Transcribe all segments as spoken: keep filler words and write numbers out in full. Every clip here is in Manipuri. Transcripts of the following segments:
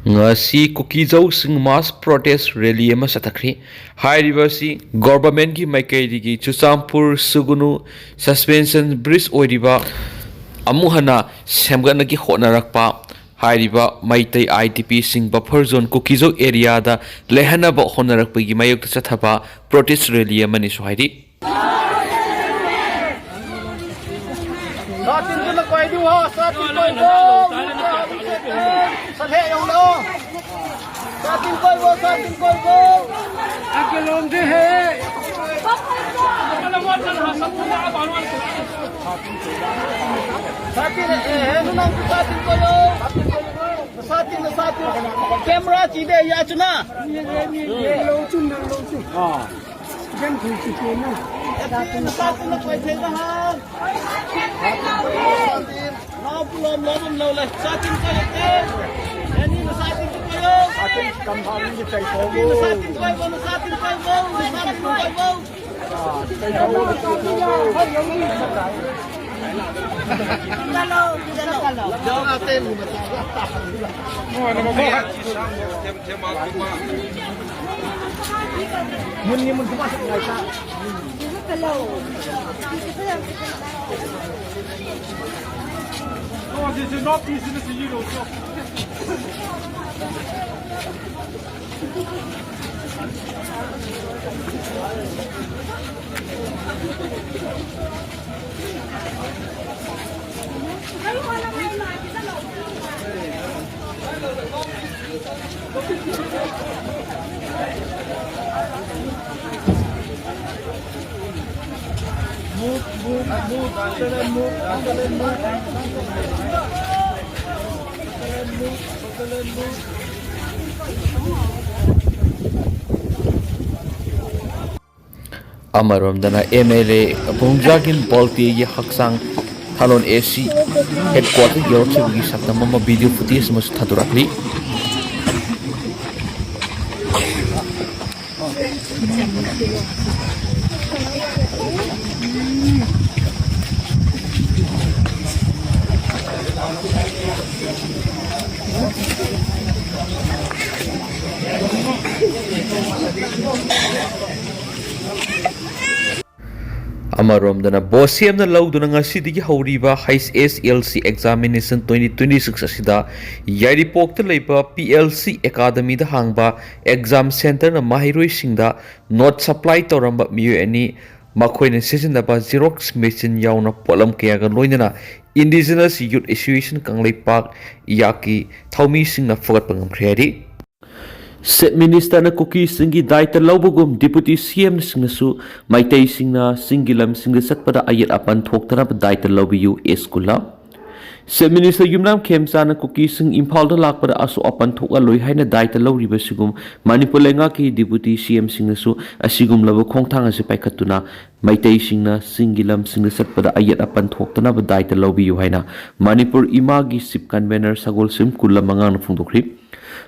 ꯉꯁꯤ ꯀꯨꯀꯤꯖꯧꯁꯤꯡ mass protest rally ꯑꯃ ꯆꯠꯊꯈ꯭ꯔꯤ꯫ ꯍꯥꯏꯔꯤꯕ ꯑꯁꯤ governmentꯀꯤ ꯃꯥꯏꯀꯩꯗꯒꯤ ꯆꯨꯔꯆꯥꯟꯄꯨꯔ ꯁꯨꯒꯨꯅꯨ suspension bridge ꯑꯣꯏꯔꯤꯕ ꯑꯃꯨꯛ ꯍꯟꯅ ꯁꯦꯝꯒꯠꯅꯕꯒꯤ ꯍꯣꯠꯅꯔꯛꯄ, ꯍꯥꯏꯔꯤꯕ ꯃꯩꯇꯩ IDPꯁꯤꯡ buffer zone ꯀꯨꯀꯤꯖꯧ areaꯗ ꯂꯩꯍꯟꯅꯕ ꯍꯣꯠꯅꯔꯛꯄꯒꯤ ꯃꯥꯌꯣꯛꯇ ꯆꯠꯊꯕ protest rally ꯑꯃꯅꯤꯁꯨ ꯍꯥꯏꯔꯤ꯫ ꯁꯥ ꯇꯤꯟꯗꯨꯅ ꯀꯣꯏꯗꯨ ꯍꯣ, ꯁꯥ ꯇꯤꯟ ꯀꯣꯏꯕꯧ, ꯁꯥ ꯍꯦꯛ ꯌꯧꯅꯣ꯫ ꯁꯥ ꯇꯤꯟ ꯀꯣꯏꯕꯧ, ꯁꯥ ꯇꯤꯟ ꯀꯣꯏꯕꯧ꯫ ꯑꯒꯂꯣꯝꯗꯤ ꯍꯦ꯫ ꯁꯥ ꯇꯤꯟ, ꯑꯦ, ꯍꯦ, ꯅꯪ ꯁꯥ ꯇꯤꯟ ꯀꯣꯏꯕꯧ꯫ ꯁꯥ ꯇꯤꯟ, ꯁꯥ ꯇꯤꯟ꯫ Camera ꯆꯤꯗꯦ, ꯌꯥ ꯆꯨꯅ꯫ ꯂꯧ ꯆꯨ, ꯅꯪ ꯂꯧ ꯆꯨ꯫ ꯑꯥ꯫ ꯑꯃꯔꯣꯝꯗꯅ MLA ꯚꯨꯡꯖꯥꯒꯤꯟ ꯕꯣꯜꯇꯦꯒꯤ ꯍꯛꯆꯥꯡ ꯊꯥꯂꯣꯟ AC headquarter ꯌꯧꯔꯛꯈꯤꯕꯒꯤ ꯁꯛꯇꯝ ꯑꯃ video footage ꯑꯃꯁꯨ ꯊꯥꯗꯣꯔꯛꯂꯤ꯫ ꯑꯃꯔꯣꯝꯗꯅ, ꯕꯣꯁꯦꯝꯅ ꯂꯧꯗꯨꯅ ꯉꯁꯤꯗꯒꯤ ꯍꯧꯔꯤꯕ H S L C examination twenty twenty-six ꯑꯁꯤꯗ ꯌꯥꯏꯔꯤꯄꯣꯛꯇ ꯂꯩꯕ P L C Academyꯗ ꯍꯥꯡꯕ exam centreꯅ ꯃꯍꯩꯔꯣꯏꯁꯤꯡꯗ note supply ꯇꯧꯔꯝꯕ ꯃꯤꯑꯣꯏ ꯑꯅꯤ, ꯃꯈꯣꯏꯅ ꯁꯤꯖꯤꯟꯅꯕ Xerox machine ꯌꯥꯎꯅ ꯄꯣꯠꯂꯝ ꯀꯌꯥꯒ ꯂꯣꯏꯅꯅ Indigenous Youth Association ꯀꯪꯂꯩꯄꯥꯛ, ꯏꯌꯥꯛꯀꯤ ꯊꯧꯃꯤꯁꯤꯡꯅ ꯐꯒꯠꯄ ꯉꯝꯈ꯭ꯔꯦ ꯍꯥꯏꯔꯤ꯫ Chief Ministerꯅ ꯀꯨꯀꯤꯁꯤꯡꯒꯤ ꯗꯥꯏꯇ ꯂꯧꯕꯒꯨꯝ Deputy C Mꯁꯤꯡꯅꯁꯨ ꯃꯩꯇꯩꯁꯤꯡꯅ ꯆꯤꯡꯒꯤ ꯂꯝꯁꯤꯡꯗ ꯆꯠꯄꯗ ꯑꯌꯦꯠ ꯑꯄꯟ ꯊꯣꯛꯇꯅꯕ ꯗꯥꯏꯇ ꯂꯧꯕꯤꯌꯨ, ꯑꯦꯁ ꯀꯨꯂꯥ꯫ Chief Minister ꯌꯨꯝꯅꯥꯝ ꯈꯦꯝꯆꯥꯟꯅ ꯀꯨꯀꯤꯁꯤꯡ ꯏꯝꯐꯥꯜꯗ ꯂꯥꯛꯄꯗ ꯑꯁꯣꯛ ꯑꯄꯟ ꯊꯣꯛꯍꯜꯂꯣꯏ ꯍꯥꯏꯅ ꯗꯥꯏꯇ ꯂꯧꯔꯤꯕꯁꯤꯒꯨꯝ ꯃꯅꯤꯄꯨꯔ ꯂꯩꯉꯥꯛꯀꯤ Deputy C Mꯁꯤꯡꯅꯁꯨ ꯑꯁꯤꯒꯨꯝꯂꯕ ꯈꯣꯡꯊꯥꯡ ꯑꯁꯤ ꯄꯥꯏꯈꯠꯇꯨꯅ ꯃꯩꯇꯩꯁꯤꯡꯅ ꯆꯤꯡꯒꯤ ꯂꯝꯁꯤꯡꯗ ꯆꯠꯄꯗ ꯑꯌꯦꯠ ꯑꯄꯟ ꯊꯣꯛꯇꯅꯕ ꯗꯥꯏꯇ ꯂꯧꯕꯤꯌꯨ ꯍꯥꯏꯅ ꯃꯅꯤꯄꯨꯔ ꯏꯃꯥꯒꯤ Chief Convener ꯁꯒꯣꯜꯁꯦꯝ ꯀꯨꯜꯂ ꯃꯉꯥꯡꯅ ꯐꯣꯡꯗꯣꯛꯈ꯭ꯔꯤ꯫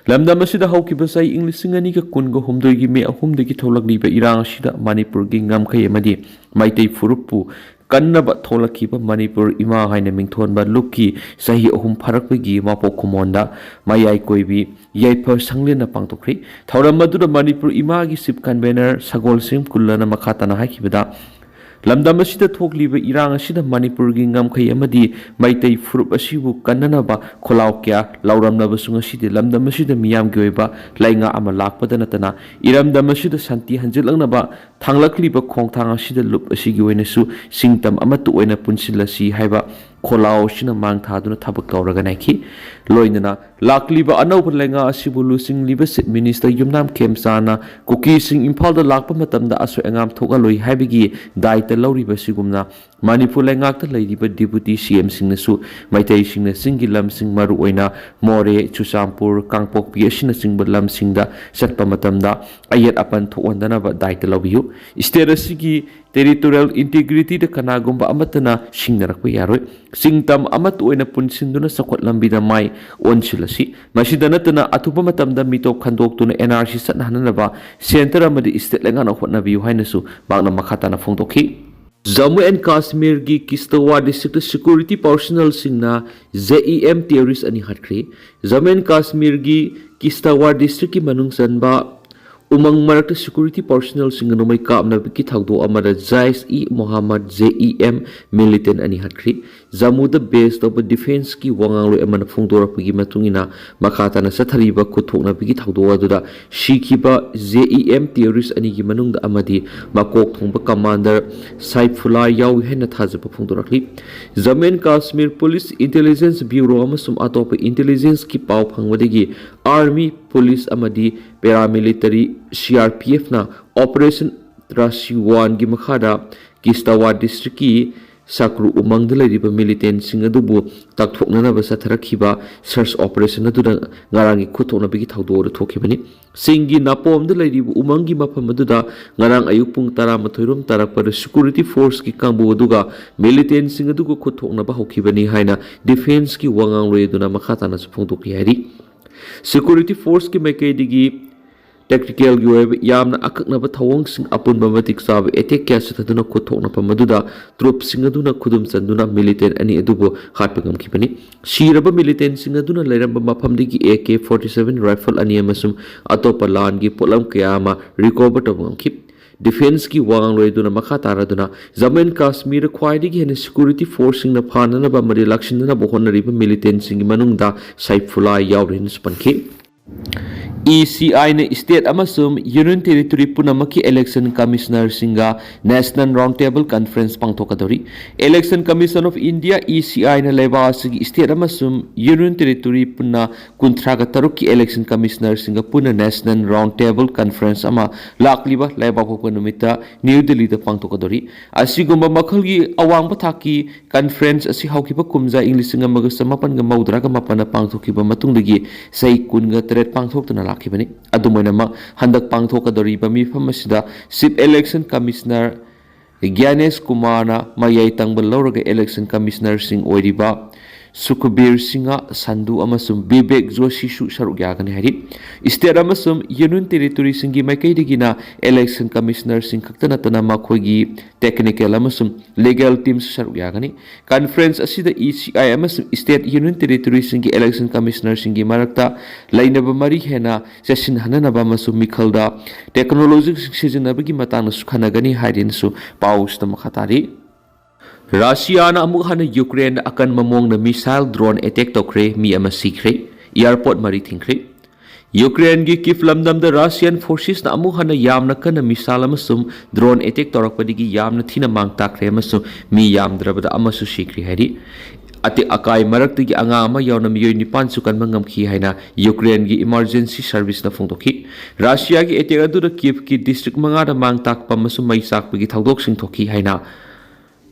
ꯂꯝꯗꯝ ꯑꯁꯤꯗ ꯍꯧꯈꯤꯕ ꯆꯍꯤ ꯏꯪ ꯂꯤꯁꯤꯡ ꯑꯅꯤꯒ ꯀꯨꯟꯒ ꯍꯨꯝꯗꯣꯏꯒꯤ ꯃꯦ ꯑꯍꯨꯝꯗꯒꯤ ꯊꯣꯛꯂꯛꯂꯤꯕ ꯏꯔꯥꯡ ꯑꯁꯤꯗ ꯃꯅꯤꯄꯨꯔꯒꯤ ꯉꯝꯈꯩ ꯑꯃꯗꯤ ꯃꯩꯇꯩ ꯐꯨꯔꯨꯞꯄꯨ ꯀꯟꯅꯕ ꯊꯣꯛꯂꯛꯈꯤꯕ ꯃꯅꯤꯄꯨꯔ ꯏꯃꯥ ꯍꯥꯏꯅ ꯃꯤꯡꯊꯣꯟꯕ ꯂꯨꯞꯀꯤ ꯆꯍꯤ ꯑꯍꯨꯝ ꯐꯥꯔꯛꯄꯒꯤ ꯃꯄꯣꯛ ꯀꯨꯝꯑꯣꯟꯗ ꯃꯌꯥꯏ ꯀꯣꯏꯕꯤ ꯌꯥꯏꯐ ꯁꯪꯂꯦꯟꯅ ꯄꯥꯡꯊꯣꯛꯈ꯭ꯔꯤ꯫ ꯊꯧꯔꯝ ꯑꯗꯨꯗ ꯃꯅꯤꯄꯨꯔ ꯏꯃꯥꯒꯤ Chief Convener ꯁꯒꯣꯜꯁꯦꯝ ꯀꯨꯜꯂꯅ ꯃꯈꯥ ꯇꯥꯅ ꯍꯥꯏꯈꯤꯕꯗ, ꯂꯝꯗꯝ ꯑꯁꯤꯗ ꯊꯣꯛꯂꯤꯕ ꯏꯔꯥꯡ ꯑꯁꯤꯗ ꯃꯅꯤꯄꯨꯔꯒꯤ ꯉꯝꯈꯩ ꯑꯃꯗꯤ ꯃꯩꯇꯩ ꯐꯨꯔꯨꯞ ꯑꯁꯤꯕꯨ ꯀꯟꯅꯅꯕ ꯈꯣꯜꯂꯥꯎ ꯀꯌꯥ ꯂꯥꯎꯔꯝꯂꯕꯁꯨ, ꯉꯁꯤꯗꯤ ꯂꯝꯗꯝ ꯑꯁꯤꯗ ꯃꯤꯌꯥꯝꯒꯤ ꯑꯣꯏꯕ ꯂꯩꯉꯥꯛ ꯑꯃ ꯂꯥꯛꯄꯗ ꯅꯠꯇꯅ ꯏꯔꯝꯗꯝ ꯑꯁꯤꯗ ꯁꯥꯟꯇꯤ ꯍꯟꯖꯤꯜꯂꯛꯅꯕ ꯊꯥꯡꯂꯛꯂꯤꯕ ꯈꯣꯡꯊꯥꯡ ꯑꯁꯤꯗ ꯂꯨꯞ ꯑꯁꯤꯒꯤ ꯑꯣꯏꯅꯁꯨ ꯁꯤꯡꯇꯝ ꯑꯃꯠꯇ ꯑꯣꯏꯅ ꯄꯨꯟꯁꯤꯜꯂꯁꯤ ꯍꯥꯏꯕ ꯈꯣꯜꯂꯥꯎ ꯑꯁꯤꯅ ꯃꯥꯡ ꯊꯥꯗꯨꯅ ꯊꯕꯛ ꯇꯧꯔꯒ ꯅꯥꯏꯈꯤ꯫ ꯂꯣꯏꯅꯅ ꯂꯥꯛꯂꯤꯕ ꯑꯅꯧꯕ ꯂꯩꯉꯥꯛ ꯑꯁꯤꯕꯨ ꯂꯨꯆꯤꯡꯂꯤꯕ Chief Minister ꯌꯨꯝꯅꯥꯝ ꯈꯦꯝꯆꯥꯅ ꯀꯨꯀꯤꯁꯤꯡ ꯏꯝꯐꯥꯜꯗ ꯂꯥꯛꯄ ꯃꯇꯝꯗ ꯑꯁꯣꯏ ꯑꯉꯥꯝ ꯊꯣꯛꯍꯜꯂꯣꯏ ꯍꯥꯏꯕꯒꯤ ꯗꯥꯏꯇ ꯂꯧꯔꯤꯕꯁꯤꯒꯨꯝꯅ, ꯃꯅꯤꯄꯨꯔ ꯂꯩꯉꯥꯛꯇ ꯂꯩꯔꯤꯕ Deputy C Mꯁꯤꯡꯅꯁꯨ ꯃꯩꯇꯩꯁꯤꯡꯅ ꯆꯤꯡꯒꯤ ꯂꯝꯁꯤꯡ, ꯃꯔꯨꯑꯣꯏꯅ ꯃꯣꯔꯦ, ꯆꯨꯔꯆꯥꯟꯄꯨꯔ, ꯀꯥꯡꯄꯣꯛꯄꯤ ꯑꯁꯤꯅꯆꯤꯡꯕ ꯂꯝꯁꯤꯡꯗ ꯆꯠꯄ ꯃꯇꯝꯗ ꯑꯌꯦꯠ ꯑꯄꯟ ꯊꯣꯛꯍꯟꯗꯅꯕ ꯗꯥꯏꯇ ꯂꯧꯕꯤꯌꯨ꯫ State ꯑꯁꯤꯒꯤ territorial integrityꯗ ꯀꯅꯥꯒꯨꯝꯕ ꯑꯃꯠꯇꯅ ꯁꯤꯡꯅꯔꯛꯄ ꯌꯥꯔꯣꯏ꯫ ꯆꯤꯡꯇꯝ ꯑꯃꯠꯇ ꯑꯣꯏꯅ ꯄꯨꯟꯁꯤꯟꯗꯨꯅ ꯆꯥꯎꯈꯠ ꯂꯝꯕꯤꯗ ꯃꯥꯏ ꯑꯣꯟꯁꯤꯜꯂꯁꯤ꯫ ꯃꯁꯤꯗ ꯅꯠꯇꯅ, ꯑꯊꯨꯕ ꯃꯇꯝꯗ ꯃꯤꯇꯣꯞ ꯈꯟꯗꯣꯛꯇꯨꯅ N R C ꯆꯠꯅꯍꯟꯅꯕ centre ꯑꯃꯗꯤ state ꯂꯩꯉꯥꯛꯅ ꯍꯣꯠꯅꯕꯤꯌꯨ ꯍꯥꯏꯅꯁꯨ ꯃꯍꯥꯛꯅ ꯃꯈꯥ ꯇꯥꯅ ꯐꯣꯡꯗꯣꯛꯈꯤ꯫ ꯖꯝꯃꯨ ꯑꯦꯟ ꯀꯥꯁꯃꯤꯔꯒꯤ ꯀꯤꯁꯇꯋꯥꯔ districtꯇ security personnelꯁꯤꯡꯅ J E M terrorist ꯑꯅꯤ ꯍꯥꯠꯈ꯭ꯔꯦ꯫ ꯖꯝꯃꯨ ꯑꯦꯟ ꯀꯥꯁꯃꯤꯔꯒꯤ ꯀꯤꯁꯇꯋꯥꯔ districtꯀꯤ ꯃꯅꯨꯡ ꯆꯟꯕ ꯎꯃꯪ ꯃꯔꯛꯇ security personnelꯁꯤꯡꯒ ꯅꯣꯡꯃꯩ ꯀꯥꯞꯅꯕꯒꯤ ꯊꯧꯗꯣꯛ ꯑꯃꯗ ꯖꯥꯏꯁ E ꯃꯣꯍꯥꯃꯗ, J E M, militant ꯑꯅꯤ ꯍꯥꯠꯈ꯭ꯔꯤ꯫ ꯖꯝꯃꯨꯗ base ꯇꯧꯕ defenceꯀꯤ ꯋꯥꯉꯥꯡꯂꯣꯏ ꯑꯃꯅ ꯐꯣꯡꯗꯣꯔꯛꯄꯒꯤ ꯃꯇꯨꯡ ꯏꯟꯅ, ꯃꯈꯥ ꯇꯥꯅ ꯆꯠꯊꯔꯤꯕ ꯈꯨꯠꯊꯣꯛꯅꯕꯒꯤ ꯊꯧꯗꯣꯛ ꯑꯗꯨꯗ ꯁꯤꯈꯤꯕ J E M terrorist ꯑꯅꯤꯒꯤ ꯃꯅꯨꯡꯗ ꯑꯃꯗꯤ ꯃꯀꯣꯛ ꯊꯣꯡꯕ commander ꯁꯥꯏꯐꯨꯂꯥ ꯌꯥꯎꯏ ꯍꯥꯏꯅ ꯊꯥꯖꯕ ꯐꯣꯡꯗꯣꯔꯛꯂꯤ꯫ Jammu and Kashmir Police Intelligence Bureau ꯑꯃꯁꯨꯡ ꯑꯇꯣꯞꯄ intelligenceꯀꯤ ꯄꯥꯎ ꯐꯪꯕꯗꯒꯤ army, police ꯑꯃꯗꯤ paramilitary C R P Fꯅ Operation ꯇ꯭ꯔꯥꯁꯤꯋꯥꯟꯒꯤ ꯃꯈꯥꯗ ꯀꯤꯁꯇꯋꯥ districtꯀꯤ ꯁꯥꯀ꯭ꯔꯨ ꯎꯃꯪꯗ ꯂꯩꯔꯤꯕ militantꯁꯤꯡ ꯑꯗꯨꯕꯨ ꯇꯛꯊꯣꯛꯅꯅꯕ ꯆꯠꯊꯔꯛꯈꯤꯕ search operation ꯑꯗꯨꯗ ꯉꯔꯥꯡꯒꯤ ꯈꯨꯠꯊꯣꯛꯅꯕꯒꯤ ꯊꯧꯗꯣꯛ ꯑꯗꯨ ꯊꯣꯛꯈꯤꯕꯅꯤ꯫ ꯆꯤꯡꯒꯤ ꯅꯥꯄꯣꯝꯗ ꯂꯩꯔꯤꯕ ꯎꯃꯪꯒꯤ ꯃꯐꯝ ꯑꯗꯨꯗ ꯉꯔꯥꯡ ꯑꯌꯨꯛ ꯄꯨꯡ ꯇꯔꯥꯃꯥꯊꯣꯏ ꯔꯣꯝ ꯇꯥꯔꯛꯄꯗ security forceꯀꯤ ꯀꯥꯡꯕꯨ ꯑꯗꯨꯒ militantꯁꯤꯡ ꯑꯗꯨꯒ ꯈꯨꯠꯊꯣꯛꯅꯕ ꯍꯧꯈꯤꯕꯅꯤ ꯍꯥꯏꯅ defenceꯀꯤ ꯋꯥꯉꯥꯡꯂꯣꯏ ꯑꯗꯨꯅ ꯃꯈꯥ ꯇꯥꯅꯁꯨ ꯐꯣꯡꯗꯣꯛꯈꯤ ꯍꯥꯏꯔꯤ꯫ Security forceꯀꯤ ꯃꯥꯏꯀꯩꯗꯒꯤ tacticalꯒꯤ ꯑꯣꯏꯕ ꯌꯥꯝꯅ ꯑꯀꯛꯅꯕ ꯊꯧꯑꯣꯡꯁꯤꯡ, ꯑꯄꯨꯟꯕ ꯃꯇꯤꯛ ꯆꯥꯕ attack ꯀꯌꯥ ꯆꯠꯊꯗꯨꯅ ꯈꯨꯠꯊꯣꯛꯅꯐꯝ ꯑꯗꯨꯗ troopꯁꯤꯡ ꯑꯗꯨꯅ ꯈꯨꯗꯨꯝ ꯆꯟꯗꯨꯅ militant ꯑꯅꯤ ꯑꯗꯨꯕꯨ ꯍꯥꯠꯄ ꯉꯝꯈꯤꯕꯅꯤ꯫ ꯁꯤꯔꯕ militantꯁꯤꯡ ꯑꯗꯨꯅ ꯂꯩꯔꯝꯕ ꯃꯐꯝꯗꯒꯤ A K forty seven rifle ꯑꯅꯤ ꯑꯃꯁꯨꯡ ꯑꯇꯣꯞꯄ ꯂꯥꯟꯒꯤ ꯄꯣꯠꯂꯝ ꯀꯌꯥ ꯑꯃ recover ꯇꯧꯕ ꯉꯝꯈꯤ꯫ Defenceꯀꯤ ꯋꯥꯉꯥꯡꯂꯣꯏ ꯑꯗꯨꯅ ꯃꯈꯥ ꯇꯥꯔꯗꯨꯅ, ꯖꯝꯃꯨ ꯑꯦꯟ ꯀꯥꯁꯃꯤꯔꯗ ꯈ꯭ꯋꯥꯏꯗꯒꯤ ꯍꯦꯟꯅ security forceꯁꯤꯡꯅ ꯐꯥꯅꯅꯕ ꯑꯃꯗꯤ ꯂꯥꯛꯁꯤꯟꯅꯅꯕ ꯍꯣꯠꯅꯔꯤꯕ militantꯁꯤꯡꯒꯤ ꯃꯅꯨꯡꯗ ꯁꯥꯏꯐꯨꯂꯥ ꯌꯥꯎꯔꯤ ꯍꯥꯏꯅꯁꯨ ꯄꯟꯈꯤ꯫ E C Iꯅ state ꯑꯃꯁꯨꯡ union territory ꯄꯨꯝꯅꯃꯛꯀꯤ election commissionerꯁꯤꯡꯒ national round table conference ꯄꯥꯡꯊꯣꯛꯀꯗꯧꯔꯤ꯫ Election Commission of India, E C Iꯅ ꯂꯩꯕꯥꯛ ꯑꯁꯤꯒꯤ state ꯑꯃꯁꯨꯡ union territory ꯄꯨꯟꯅ ꯀꯨꯟꯊ꯭ꯔꯥꯒ ꯇꯔꯨꯛꯀꯤ election commissionerꯁꯤꯡꯒ ꯄꯨꯟꯅ national round table conference ꯑꯃ ꯂꯥꯛꯂꯤꯕ ꯂꯩꯕꯥꯛꯄꯣꯛꯄ ꯅꯨꯃꯤꯠꯇ ꯅ꯭ꯌꯨ ꯗꯤꯜꯂꯤꯗ ꯄꯥꯡꯊꯣꯛꯀꯗꯧꯔꯤ꯫ ꯑꯁꯤꯒꯨꯝꯕ ꯃꯈꯜꯒꯤ ꯑꯋꯥꯡꯕ ꯊꯥꯛꯀꯤ conference ꯑꯁꯤ ꯍꯧꯈꯤꯕ ꯀꯨꯝꯖꯥ ꯏꯪ ꯂꯤꯁꯤꯡ ꯑꯃꯒ ꯆꯃꯥꯄꯟꯒ ꯃꯧꯗ꯭ꯔꯥꯒ ꯃꯥꯄꯟꯗ ꯄꯥꯡꯊꯣꯛꯈꯤꯕ ꯃꯇꯨꯡꯗꯒꯤ ꯆꯍꯤ ꯀꯨꯟꯒ ꯇꯔꯦꯠ ꯄꯥꯡꯊꯣꯛꯇꯨꯅ ꯂꯥꯛꯈꯤꯕꯅꯤ꯫ ꯑꯗꯨꯝ ꯑꯣꯏꯅꯃꯛ, ꯍꯟꯗꯛ ꯄꯥꯡꯊꯣꯛꯀꯗꯧꯔꯤꯕ ꯃꯤꯐꯝ ꯑꯁꯤꯗ Chief Election Commissioner ꯒ꯭ꯌꯥꯅꯦꯁ ꯀꯨꯃꯥꯔꯅ ꯃꯌꯥꯏ ꯇꯪꯕ ꯂꯧꯔꯒ election commissionerꯁꯤꯡ ꯑꯣꯏꯔꯤꯕ ꯁꯨꯈꯕꯤꯔ ꯁꯤꯡꯍ ꯁꯟꯙꯨ ꯑꯃꯁꯨꯡ ꯕꯤꯕꯦꯛ ꯖꯣꯁꯤꯁꯨ ꯁꯔꯨꯛ ꯌꯥꯒꯅꯤ ꯍꯥꯏꯔꯤ꯫ State ꯑꯃꯁꯨꯡ Union Territoryꯁꯤꯡꯒꯤ ꯃꯥꯏꯀꯩꯗꯒꯤꯅ election commissionerꯁꯤꯡ ꯈꯛꯇ ꯅꯠꯇꯅ ꯃꯈꯣꯏꯒꯤ technical ꯑꯃꯁꯨꯡ legal teamꯁꯨ ꯁꯔꯨꯛ ꯌꯥꯒꯅꯤ꯫ Conference ꯑꯁꯤꯗ E C I ꯑꯃꯁꯨꯡ State Union Territoryꯁꯤꯡꯒꯤ election commissionerꯁꯤꯡꯒꯤ ꯃꯔꯛꯇ ꯂꯩꯅꯕ ꯃꯔꯤ ꯍꯦꯟꯅ ꯆꯦꯠꯁꯤꯟꯍꯟꯅꯕ ꯑꯃꯁꯨꯡ ꯃꯤꯈꯜꯗ technology ꯁꯤꯖꯤꯟꯅꯕꯒꯤ ꯃꯇꯥꯡꯗꯁꯨ ꯈꯟꯅꯒꯅꯤ ꯍꯥꯏꯗꯨꯅꯁꯨ ꯄꯥꯎꯁꯤꯗ ꯃꯈꯥ ꯇꯥꯔꯤ꯫ ꯔꯁꯤꯌꯥꯅ ꯑꯃꯨꯛ ꯍꯟꯅ ꯌꯨꯀ꯭ꯔꯦꯟꯗ ꯑꯀꯟꯕ ꯃꯑꯣꯡꯗ missile drone attack ꯇꯧꯈ꯭ꯔꯦ, ꯃꯤ ꯑꯃ ꯁꯤꯈ꯭ꯔꯦ, airport ꯃꯔꯤ ꯊꯤꯡꯈ꯭ꯔꯦ꯫ ꯌꯨꯀ꯭ꯔꯦꯟꯒꯤ ꯀꯤꯐ ꯂꯝꯗꯝꯗ Russian forcesꯅ ꯑꯃꯨꯛ ꯍꯟꯅ ꯌꯥꯝꯅ ꯀꯟꯅ missile ꯑꯃꯁꯨꯡ drone attack ꯇꯧꯔꯛꯄꯗꯒꯤ ꯌꯥꯝꯅ ꯊꯤꯅ ꯃꯥꯡ ꯇꯥꯛꯈ꯭ꯔꯦ ꯑꯃꯁꯨꯡ ꯃꯤ ꯌꯥꯝꯗ꯭ꯔꯕꯗ ꯑꯃꯁꯨ ꯁꯤꯈ꯭ꯔꯦ ꯍꯥꯏꯔꯤ꯫ ꯑꯇꯦꯛ ꯑꯀꯥꯏ ꯃꯔꯛꯇꯒꯤ ꯑꯉꯥꯡ ꯑꯃ ꯌꯥꯎꯅ ꯃꯤꯑꯣꯏ ꯅꯤꯄꯥꯟꯁꯨ ꯀꯟꯕ ꯉꯝꯈꯤ ꯍꯥꯏꯅ ꯌꯨꯀ꯭ꯔꯦꯟꯒꯤ emergency serviceꯅ ꯐꯣꯡꯗꯣꯛꯈꯤ꯫ ꯔꯁꯤꯌꯥꯒꯤ attack ꯑꯗꯨꯗ ꯀꯤꯐꯀꯤ district ꯃꯉꯥꯗ ꯃꯥꯡ ꯇꯥꯛꯄ ꯑꯃꯁꯨꯡ ꯃꯩ ꯆꯥꯛꯄꯒꯤ ꯊꯧꯗꯣꯛꯁꯤꯡ ꯊꯣꯛꯈꯤ ꯍꯥꯏꯅ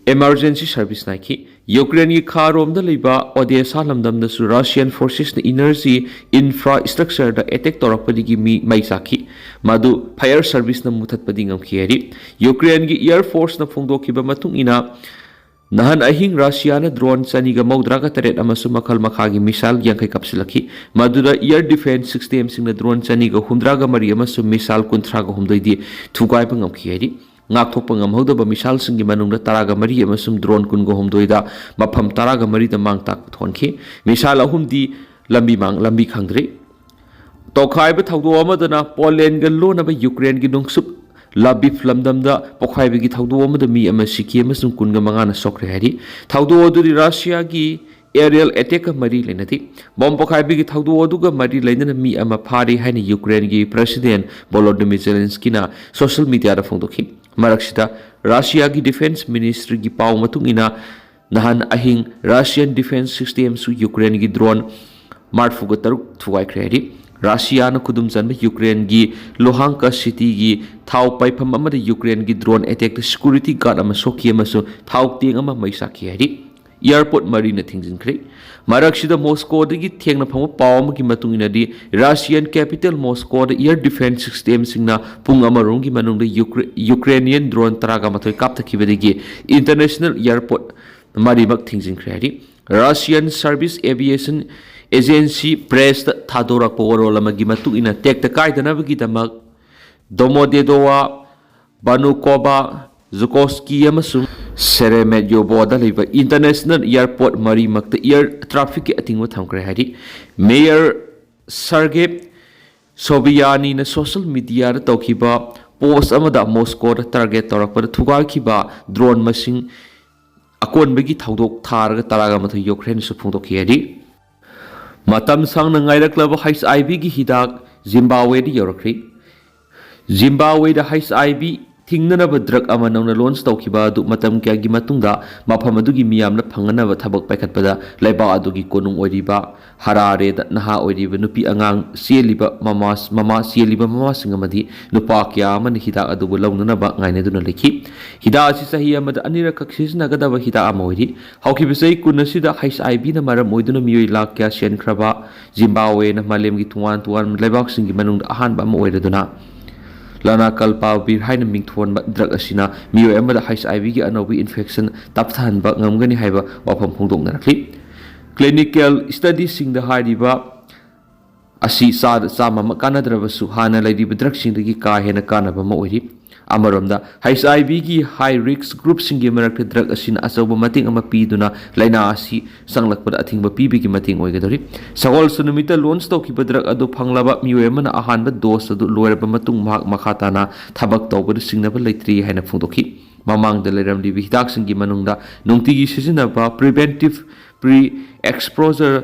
emergency serviceꯅ ꯍꯥꯏꯈꯤ꯫ ꯌꯨꯀ꯭ꯔꯦꯟꯒꯤ ꯈꯥꯔꯣꯝꯗ ꯂꯩꯕ Odessa ꯂꯝꯗꯝꯗꯁꯨ Russian forcesꯅ energy infrastructureꯗ attack ꯇꯧꯔꯛꯄꯗꯒꯤ ꯃꯤ ꯃꯩ ꯆꯥꯛꯈꯤ꯫ ꯃꯗꯨ fire serviceꯅ ꯃꯨꯊꯠꯄꯗꯤ ꯉꯝꯈꯤ ꯍꯥꯏꯔꯤ꯫ ꯌꯨꯀ꯭ꯔꯦꯟꯒꯤ air forceꯅ ꯐꯣꯡꯗꯣꯛꯈꯤꯕ ꯃꯇꯨꯡ ꯏꯟꯅ, ꯅꯍꯥꯟ ꯑꯍꯤꯡ ꯔꯁꯤꯌꯥꯅ drone ꯆꯅꯤꯒ ꯃꯧꯗ꯭ꯔꯥꯒ ꯇꯔꯦꯠ ꯑꯃꯁꯨꯡ ꯃꯈꯜ ꯃꯈꯥꯒꯤ missile ꯌꯥꯡꯈꯩ ꯀꯥꯞꯁꯤꯜꯂꯛꯈꯤ꯫ ꯃꯗꯨꯗ air defense systemꯁꯤꯡꯅ drone ꯆꯅꯤꯒ ꯍꯨꯝꯗ꯭ꯔꯥꯒ ꯃꯔꯤ ꯑꯃꯁꯨꯡ missile ꯀꯨꯟꯊ꯭ꯔꯥꯒ ꯍꯨꯝꯗꯣꯏꯗꯤ ꯊꯨꯒꯥꯏꯕ ꯉꯝꯈꯤ ꯍꯥꯏꯔꯤ꯫ ꯉꯥꯛꯊꯣꯛꯄ ꯉꯝꯍꯧꯗꯕ missileꯁꯤꯡꯒꯤ ꯃꯅꯨꯡꯗ ꯇꯔꯥꯒ ꯃꯔꯤ ꯑꯃꯁꯨꯡ drone ꯀꯨꯟꯒ ꯍꯨꯝꯗꯣꯏꯗ ꯃꯐꯝ ꯇꯔꯥꯒ ꯃꯔꯤꯗ ꯃꯥꯡ ꯇꯥꯛꯄ ꯊꯣꯛꯍꯟꯈꯤ꯫ Missile ꯑꯍꯨꯝꯗꯤ ꯂꯝꯕꯤ ꯃꯥꯡ-, ꯂꯝꯕꯤ ꯈꯪꯗ꯭ꯔꯤ꯫ ꯇꯣꯈꯥꯏꯕ ꯊꯧꯗꯣꯛ ꯑꯃꯗꯅ ꯄꯣꯂꯦꯟꯒ ꯂꯣꯟꯅꯕ ꯌꯨꯀ꯭ꯔꯦꯟꯒꯤ ꯅꯨꯡꯁꯨꯞ ꯂꯥꯕꯤꯐ ꯂꯝꯗꯝꯗ ꯄꯣꯈꯥꯏꯕꯒꯤ ꯊꯧꯗꯣꯛ ꯑꯃꯗ ꯃꯤ ꯑꯃ ꯁꯤꯈꯤ ꯑꯃꯁꯨꯡ ꯀꯨꯟꯒ ꯃꯉꯥꯅ ꯁꯣꯛꯈ꯭ꯔꯦ ꯍꯥꯏꯔꯤ꯫ ꯊꯧꯗꯣꯛ ꯑꯗꯨꯗꯤ ꯔꯁꯤꯌꯥꯒꯤ aerial attackꯀ ꯃꯔꯤ ꯂꯩꯅꯗꯦ꯫ Bomb ꯄꯣꯈꯥꯏꯕꯒꯤ ꯊꯧꯗꯣꯛ ꯑꯗꯨꯒ ꯃꯔꯤ ꯂꯩꯅꯅ ꯃꯤ ꯑꯃ ꯐꯥꯔꯤ ꯍꯥꯏꯅ ꯌꯨꯀ꯭ꯔꯦꯟꯒꯤ President Volodymyr Zelenskyꯅ social mediaꯗ ꯐꯣꯡꯗꯣꯛꯈꯤ꯫ ꯃꯔꯛꯁꯤꯗ, ꯔꯁꯤꯌꯥꯒꯤ defense ministryꯒꯤ ꯄꯥꯎ ꯃꯇꯨꯡ ꯏꯟꯅ, ꯅꯍꯥꯟ ꯑꯍꯤꯡ Russian defense systemꯁꯨ ꯌꯨꯀ꯭ꯔꯦꯟꯒꯤ drone ꯃꯔꯐꯨꯒ ꯇꯔꯨꯛ ꯊꯨꯒꯥꯏꯈ꯭ꯔꯦ ꯍꯥꯏꯔꯤ꯫ ꯔꯁꯤꯌꯥꯅ ꯈꯨꯗꯨꯝ ꯆꯟꯕ ꯌꯨꯀ꯭ꯔꯦꯟꯒꯤ ꯂꯨꯍꯥꯟꯀ cityꯒꯤ ꯊꯥꯎ ꯄꯩꯐꯝ ꯑꯃꯗ ꯌꯨꯀ꯭ꯔꯦꯟꯒꯤ drone attackꯇ security guard ꯑꯃ ꯁꯣꯛꯈꯤ ꯑꯃꯁꯨꯡ ꯊꯥꯎ tank ꯑꯃ ꯃꯩ ꯆꯥꯛꯈꯤ ꯍꯥꯏꯔꯤ꯫ Airport ꯃꯔꯤꯅ ꯊꯤꯡꯖꯤꯟꯈ꯭ꯔꯦ꯫ ꯃꯔꯛꯁꯤꯗ, ꯃꯣꯁꯀꯣꯗꯒꯤ ꯊꯦꯡꯅ ꯐꯪꯕ ꯄꯥꯎ ꯑꯃꯒꯤ ꯃꯇꯨꯡ ꯏꯟꯅꯗꯤ, Russian capital ꯃꯣꯁꯀꯣꯗ air defense systemꯁꯤꯡꯅ ꯄꯨꯡ ꯑꯃꯔꯣꯝꯒꯤ ꯃꯅꯨꯡꯗ ꯌꯨꯀ꯭ꯔꯦ-, Ukrainian drone ꯇꯔꯥꯒ ꯃꯥꯊꯣꯏ ꯀꯥꯞꯊꯈꯤꯕꯗꯒꯤ international airport ꯃꯔꯤꯃꯛ ꯊꯤꯡꯖꯤꯟꯈ꯭ꯔꯦ ꯍꯥꯏꯔꯤ꯫ Russian Service Aviation Agency Press-ꯇ ꯊꯥꯗꯣꯔꯛꯄ ꯋꯥꯔꯣꯜ ꯑꯃꯒꯤ ꯃꯇꯨꯡ ꯏꯟꯅ, ꯇꯦꯛꯇ ꯀꯥꯏꯗꯅꯕꯒꯤꯗꯃꯛ ꯗꯣꯃꯣꯗꯦꯗꯣꯋꯥ, ꯕꯥꯅꯨꯀꯣꯕꯥ, ꯖꯨꯀꯣꯁꯀꯤ ꯑꯃꯁꯨꯡ ꯁꯦꯔꯦꯃꯦꯠꯌꯣꯕꯣꯗ ꯂꯩꯕ international airport ꯃꯔꯤꯃꯛꯇ air traffic-ꯀꯤ ꯑꯊꯤꯡꯕ ꯊꯝꯈ꯭ꯔꯦ ꯍꯥꯏꯔꯤ꯫ Mayor Sergey Sobyanin-ꯅ social media-ꯗ ꯇꯧꯈꯤꯕ post ꯑꯃꯗ ꯃꯣꯁꯀꯣꯗ target ꯇꯧꯔꯛꯄꯗ ꯊꯨꯒꯥꯏꯈꯤꯕ drone ꯃꯁꯤꯡ ꯑꯀꯣꯟꯕꯒꯤ ꯊꯧꯗꯣꯛ ꯊꯥꯔꯒ ꯇꯔꯥꯒ ꯃꯥꯊꯣꯏ ꯌꯧꯈ꯭ꯔꯦꯅꯁꯨ ꯐꯣꯡꯗꯣꯛꯈꯤ ꯍꯥꯏꯔꯤ꯫ ꯃꯇꯝ ꯁꯥꯡꯅ ꯉꯥꯏꯔꯛꯂꯕ H I V-ꯒꯤ ꯍꯤꯗꯥꯛ ꯖꯤꯝꯕꯥꯕ꯭ꯋꯦꯗ ꯌꯧꯔꯛꯈ꯭ꯔꯦ꯫ ꯖꯤꯝꯕꯥꯕ꯭ꯋꯦꯗ H I V ꯊꯤꯡꯅꯅꯕ drug ꯑꯃ ꯅꯧꯅ launch ꯇꯧꯈꯤꯕ ꯑꯗꯨ ꯃꯇꯝ ꯀꯌꯥꯒꯤ ꯃꯇꯨꯡꯗ ꯃꯐꯝ ꯑꯗꯨꯒꯤ ꯃꯤꯌꯥꯝꯅ ꯐꯪꯅꯅꯕ ꯊꯕꯛ ꯄꯥꯏꯈꯠꯄꯗ ꯂꯩꯕꯥꯛ ꯑꯗꯨꯒꯤ ꯀꯣꯅꯨꯡ ꯑꯣꯏꯔꯤꯕ ꯍꯔꯥꯔꯦꯗ ꯅꯍꯥ ꯑꯣꯏꯔꯤꯕ ꯅꯨꯄꯤ ꯑꯉꯥꯡ ꯆꯦꯜꯂꯤꯕ ꯃꯃꯥ, ꯃꯃꯥ, ꯆꯦꯜꯂꯤꯕ ꯃꯃꯥꯁꯤꯡ ꯑꯃꯗꯤ ꯅꯨꯄꯥ ꯀꯌꯥ ꯑꯃꯅ ꯍꯤꯗꯥꯛ ꯑꯗꯨꯕꯨ ꯂꯧꯅꯅꯕ ꯉꯥꯏꯅꯗꯨꯅ ꯂꯩꯈꯤ꯫ ꯍꯤꯗꯥꯛ ꯑꯁꯤ ꯆꯍꯤ ꯑꯃꯗ ꯑꯅꯤꯔꯛꯈꯛ ꯁꯤꯖꯤꯟꯅꯒꯗꯕ ꯍꯤꯗꯥꯛ ꯑꯃ ꯑꯣꯏꯔꯤ꯫ ꯍꯧꯈꯤꯕ ꯆꯍꯤ ꯀꯨꯟ ꯑꯁꯤꯗ H I V-ꯅ ꯃꯔꯝ ꯑꯣꯏꯗꯨꯅ ꯃꯤꯑꯣꯏ ꯂꯥꯈ ꯀꯌꯥ ꯁꯤꯍꯟꯈ꯭ꯔꯕ ꯖꯤꯝꯕꯥꯕ꯭ꯋꯦꯅ ꯃꯥꯂꯦꯝꯒꯤ ꯇꯣꯉꯥꯟ ꯇꯣꯉꯥꯟꯕ ꯂꯩꯕꯥꯛꯁꯤꯡꯒꯤ ꯃꯅꯨꯡꯗ ꯑꯍꯥꯟꯕ ꯑꯃ ꯑꯣꯏꯔꯗꯨꯅ, ꯂꯅꯥꯀꯜꯄꯥꯕꯤꯔ ꯍꯥꯏꯅ ꯃꯤꯡꯊꯣꯟꯕ drug ꯑꯁꯤꯅ ꯃꯤꯑꯣꯏ ꯑꯃꯗ H I V-ꯒꯤ ꯑꯅꯧꯕ infection ꯇꯞꯊꯍꯟꯕ ꯉꯝꯒꯅꯤ ꯍꯥꯏꯕ ꯋꯥꯐꯝ ꯐꯣꯡꯗꯣꯛꯅꯔꯛꯂꯤ꯫ Clinical study-ꯁꯤꯡꯗ ꯍꯥꯏꯔꯤꯕ ꯑꯁꯤ ꯆꯥꯗ ꯆꯥꯝꯃ ꯑꯃ ꯀꯥꯟꯅꯗ꯭ꯔꯕꯁꯨ, ꯍꯥꯟꯅ ꯂꯩꯔꯤꯕ drug-ꯁꯤꯡꯗꯒꯤ ꯀꯥ ꯍꯦꯟꯅ ꯀꯥꯟꯅꯕ ꯑꯃ ꯑꯣꯏꯔꯤ꯫ ꯑꯃꯔꯣꯝꯗ, H I V-ꯒꯤ high risk group-ꯁꯤꯡꯒꯤ ꯃꯔꯛꯇ drug ꯑꯁꯤꯅ ꯑꯆꯧꯕ ꯃꯇꯦꯡ ꯑꯃ ꯄꯤꯗꯨꯅ ꯂꯥꯏꯅꯥ ꯑꯁꯤ ꯆꯪꯂꯛꯄꯗ ꯑꯊꯤꯡꯕ ꯄꯤꯕꯒꯤ ꯃꯇꯦꯡ ꯑꯣꯏꯒꯗꯧꯔꯤ꯫ ꯁꯒꯣꯜꯁꯦꯟ ꯅꯨꯃꯤꯠꯇ launch ꯇꯧꯈꯤꯕ drug ꯑꯗꯨ ꯐꯪꯂꯕ ꯃꯤꯑꯣꯏ ꯑꯃꯅ ꯑꯍꯥꯟꯕ dose ꯑꯗꯨ ꯂꯣꯏꯔꯕ ꯃꯇꯨꯡ ꯃꯍꯥꯛ ꯃꯈꯥ ꯇꯥꯅ ꯊꯕꯛ ꯇꯧꯕꯗ ꯆꯤꯡꯅꯕ ꯂꯩꯇ꯭ꯔꯤ ꯍꯥꯏꯅ ꯐꯣꯡꯗꯣꯛꯈꯤ꯫ ꯃꯃꯥꯡꯗ ꯂꯩꯔꯝꯂꯤꯕ ꯍꯤꯗꯥꯛꯁꯤꯡꯒꯤ ꯃꯅꯨꯡꯗ ꯅꯨꯡꯇꯤꯒꯤ ꯁꯤꯖꯤꯟꯅꯕ preventive pre-exposure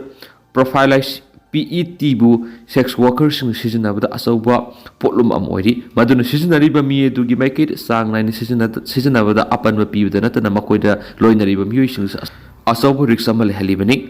prophylaxis, P E T-ꯕꯨ sex worker-ꯁꯤꯡꯅ ꯁꯤꯖꯤꯟꯅꯕꯗ ꯑꯆꯧꯕ ꯄꯣꯠꯂꯨꯝ ꯑꯃ ꯑꯣꯏꯔꯤ, ꯃꯗꯨꯅ ꯁꯤꯖꯤꯟꯅꯔꯤꯕ ꯃꯤ ꯑꯗꯨꯒꯤ ꯃꯥꯏꯀꯩꯗ ꯆꯥꯡ ꯅꯥꯏꯅ ꯁꯤꯖꯤꯟꯅ-, ꯁꯤꯖꯤꯟꯅꯕꯗ ꯑꯄꯟꯕ ꯄꯤꯕꯗ ꯅꯠꯇꯅ ꯃꯈꯣꯏꯗ ꯂꯣꯏꯅꯔꯤꯕ ꯃꯤꯑꯣꯏꯁꯤꯡꯗꯁꯨ ꯑꯆꯧꯕ risk ꯑꯃ ꯂꯩꯍꯜꯂꯤꯕꯅꯤ꯫